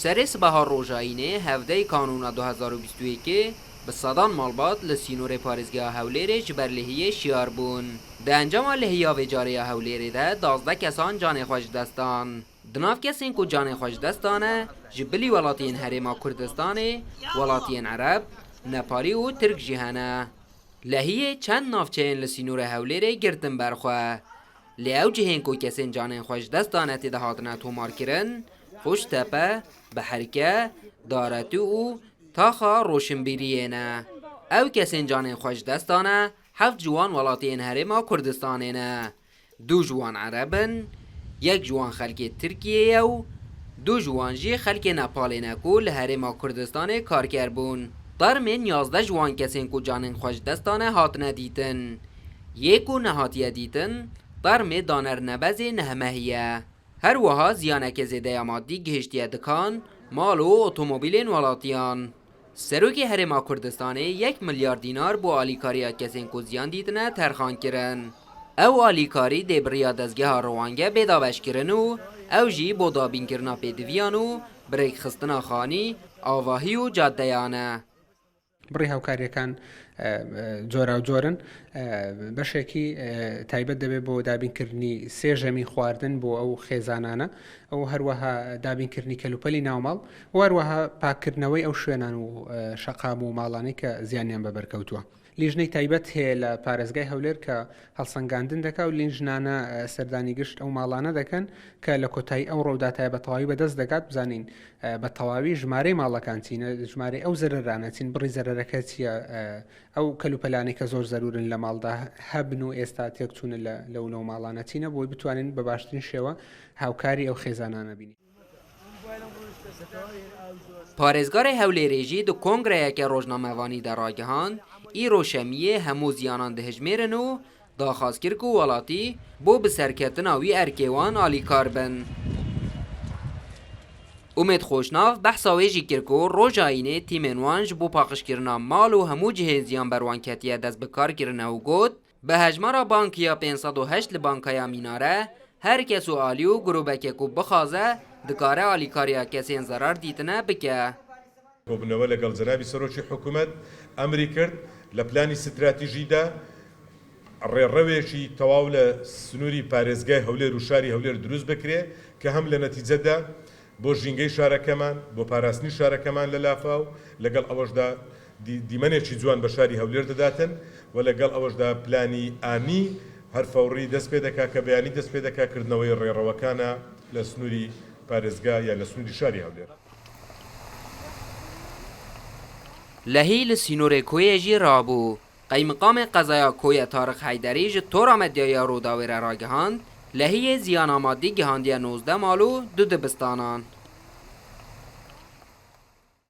Serê sibeha roja Înê hevdeh ê Kanûna 2021 ê bi sedan malbat li sînorê parêzgeha Hewlêrê ji ber lêhiyê şiyar bûn. Di encama lêhiya vê carê ya Hewlêrê de 12 kesan canê xwe ji dest dan. Di nav kesên ku canê xwe ji dest dane ji bilî welatiyên Herêma Kurdistanê, welatiyên Ereb, Nepalî û Tirk jî hene. Lehiyê çend navçeyên li sînorê Hewlêrê girtin ber xwe. Lê ew cihên ku kesên canên xwe ji dest dane tê de hatine tomarkirin, Xuştepe, Beherke, Daretû û Taxa Roşinbîriyê ne. Ew kesên canên xwe ji dest dane heft ji wan welatiyên Herêma Kurdistanê ne. Du ji wan ereb in, yek ji wan xelkê Tirkiyê ye û du ji wan jî xelkê Nepalê ne ku li Herêma Kurdistanê karker bûn. Termên 11 ji wan kesên ku canên xwe ji dest dane hatine dîtin. Yê ku nehatiye dîtin, termê daner nebezê nehmehî ye. Her wiha ziyaneke zêde ya madî gihiştiye dikan, mal û otomobîlên welatiyan. Serokê Herêma Kurdistanê yek milyar dînar bo alîkariya kesên ku ziyan dîtine terxan kirin. Ew alîkarî dê bi riya dezgeha Riwange bê dabeşkirin û ew jî bo dabînkirina pêdiviyan û birêkxistina xanî, avahî û cadeyan e. بڕی هاوکارییەکان جۆراوجۆرن، بەشێکی تایبەت دەبێت بۆ دابینکردنی سێ ژەمی خواردن بۆ ئەو خێزانانە و هەروەها دابینکردنی کەلوپەلی ناوماڵ و هەروەها پاککردنەوەی ئەو شوێنان و شەقام و ماڵانەی کە زیانیان بەبەرکەوتووە. لیژنەی تایبەت هەیە لە پارێزگای هەولێر کە هەڵسەنگاندن دەکا و لیژنانە سەردانی گشت ئەو ماڵانە دەکەن کە لە کۆتایی ئەو ڕەوداتایە بە تەواوی بەدەست دەگات بزانین بە تەواوی ژمارەی ماڵەکان چینە ژمارەی ئەو زەرەرانە چین بڕی زەرەرەکە چییە ئەو کەلوپەلانەی کە زۆر زەرورن لە ماڵدا هەبن و ئێستا تێکچوونە لە لەو لەو ماڵانە چینە بۆی بتوانین بە باشترین شێوە هاوکاری ئەو خێزانانە بین. Parêzgarê Hewlêrê jî di kongreyeke rojnamevanî de ragihand, îro şemiyê hemû ziyanan dihijmêrin û daxwaz kir ku welatî bo bi serketina wî erkê wan alîkar bin. Umêd Xoşnav behsa wê jî kir ku roja Înê tîmên wan ji bo paqijkirina mal û hemû cihên ziyan ber wan ketiye dest bi kar kirine û got, Bi hejmara bankî ya 508 li Bankaya Mînare, her kes û alî û grûbeke ku bixwaze dikare alîkariya kesên zerar dîtine bike. کۆبوونەوە لەگەڵ جەنابی سەرۆکی حکومەت ئەمری کرد لە پلانی ستراتیژیدا ڕێڕەوێکی تەواو لە سنووری پارێزگای هەولێر و شاری هەولێر دروست بکرێ کە هەم لە نەتیجەدا بۆ ژینگەی شارەکەمان، بۆ پاراستنی شارەکەمان لە لافاو، لەگەڵ ئەوەشدا دیمەنێکی جوان بە شاری هەولێر دەداتن و لەگەڵ ئەوەشدا پلانی ئامی هەر فەوڕی دەست پێ دەکا کە بەیانی دەست پێ دەکا کردنەوەی ڕێڕەوەکانە لە سنووری پارێزگا یان لە سنووری شاری هەولێر. Lehî li sînorê Koyê jî rabû. Qeymeqamê qezaya Koye Tariq Heyderî ji Tora Medyayê ya Rûdawê re ragihand, lehiyê ziyana madî gihandiye 19 mal û du dibistanan.